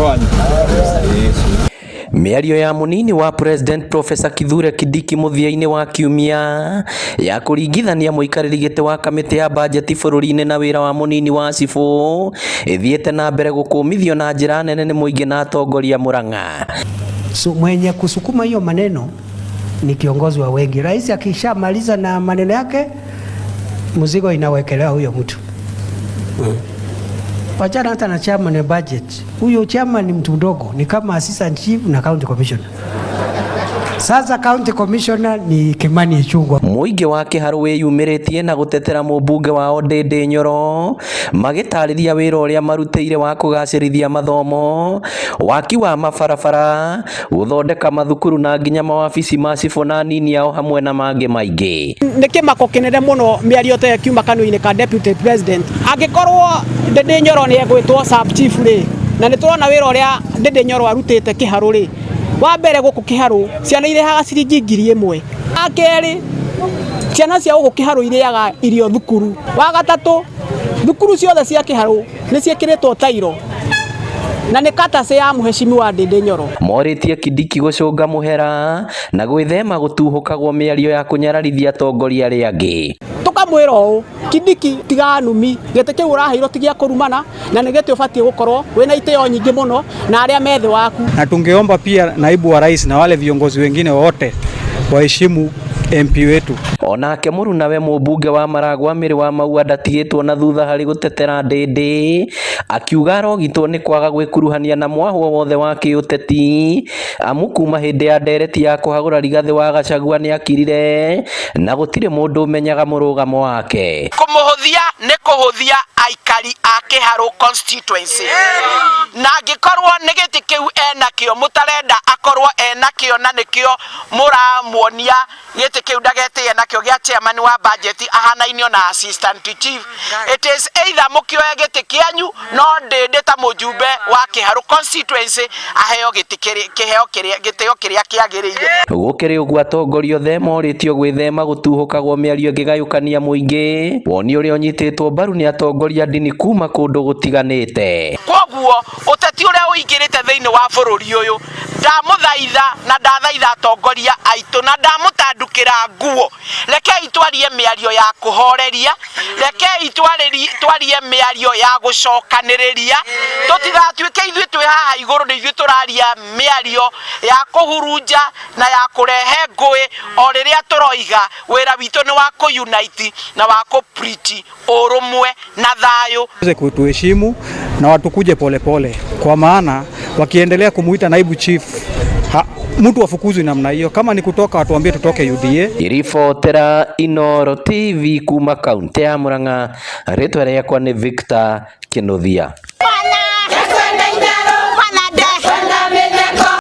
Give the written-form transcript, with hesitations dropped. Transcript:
Wanyu. Mĩario ya mũnini wa president Professor Kithure Kindiki mũthia-inĩ wa kiumia ya kũringithania mũikarĩri gĩtĩ wa kamĩtĩ ya bajeti bũrũri-inĩ na wĩra wa mũnini wa cibũ ĩthiĩte na mbere gũkũmithio na njĩra nene nĩ mũingĩ na atongoria Murang'a. So, mwenye kusukuma hiyo maneno ni kiongozi wa wengi. Rais akishamaliza na maneno yake, mzigo inawekelewa huyo mtu. Wachana hata na chairman ya budget. Huyo chairman ni mtu mdogo, ni kama assistant chief na county commissioner. Sasa county commissioner ni Kimani Ichung'wah. Mũingĩ wa Kĩharũ wĩyumĩrĩtie na gũtetera mũmbunge wao Ndindi Nyoro magĩtarĩria wĩra ũrĩa marutĩire wa kũgacĩrithia mathomo, waki wa mabarabara, gũthondeka mathukuru na nginya mawabici ma cibũ na anini ao hamwe na mangĩ maingĩ. Nĩ kĩmako kĩnene mũno mĩario ta ĩkiuma kanua-inĩ ka deputy president. Angĩkorwo Ndindi Nyoro nĩ egwĩtwo sub chief rĩ, na nĩ tũrona wĩra ũrĩa Ndindi Nyoro arutĩte Kĩharũ rĩ, wa mbere gũkũ Kĩharũ ciana irĩhaga ciringi 1000. Wa kerĩ, ciana cia gũkũ Kĩharũ irĩaga irio thukuru. Wa gatatũ, thukuru ciothe cia Kĩharũ nĩ ciĩkĩrĩtwo tairo na nĩ courtesy ya mũheshimiwa Ndindi Nyoro. Morĩtie Kindiki gũcũnga mũhera na gwĩthema gũtuhũkagwo mĩario ya kũnyararithia atongoria arĩa angĩ. Tũkamwĩra ũũ, Kindiki, tiga numi, gĩtĩ kĩu ũraheirwo ti gĩa kũrumana na nĩ gĩtĩ ũbatiĩ gũkorwo wĩna itĩo nyingĩ mũno na arĩa me thĩ waku. Na tungeomba pia naibu wa rais na wale viongozi wengine wote waheshimu MP wetu. Onake mũrunawe mũmbunge wa Maragwa Mĩrĩ wa Maua ndatigĩtwo na thutha harĩ gũtetera Ndindi, akiuga arogitwo nĩ kwaga gwĩkuruhania na mwahũ o wothe wa kĩũteti, amu kuma hĩndĩ ya ndereti ya kũhagũra Rigathĩ wa Gachagua nĩakirire na gũtirĩ mũndũ ũmenyaga mũrũgamo wake. Kũmũhũthia nĩ kũhũthia aikari a Kĩharũ constituency, na angĩkorwo nĩ gĩtĩ kĩu enakĩo mũtarenda akorwo enakĩo na nĩkĩo mũramuonia gĩtĩ kĩu ndagetĩe nakĩo gĩa chairman wa budget ahanainio na assistant chief, it is either mũkĩoe gĩtĩ kĩanyu no Ndindi ta mũjumbe wa Kĩharũ constituency aheo gĩtĩ kĩheo kĩrĩa gĩtĩo kĩrĩa kĩagĩrĩire. Gũkĩrĩ ũguo, atongoria othe morĩtio gwĩthema gũtuhũkagwo mĩario ĩngĩgayũkania mũingĩ, woni ũrĩa ũnyitĩtwo mbaru nĩ atongoria a ndini kuma kũndũ gũtiganĩte. Koguo ũteti ũrĩa ũingĩrĩte thĩinĩ wa bũrũri ũyũ, ndamũthaitha na ndathaitha atongoria aitũ na ndamũtandukĩra nguo, rekei twarie mĩario ya kũhoreria, rekei twarie mĩario ya gũcokanĩrĩria, tũtigatuĩke ithuĩ twĩ haha igũrũ nĩ ithuĩ tũraria mĩario ya kũhurunja na ya kũrehe ngũĩ, o rĩrĩa tũroiga wĩra witũ nĩ wa kũ-unite na wa kũ-preach ũrũmwe na thayũ. Waweze kutuheshimu na watukuje polepole, kwa maana wakiendelea kumuita naibu chief ha, mtu afukuzwi namna hiyo. Kama ni kutoka watuambie tutoke UDA. Iribotera Inooro TV kuma kaunti ya Murang'a, rĩtwa rĩakwa nĩ Victor Kinuthia.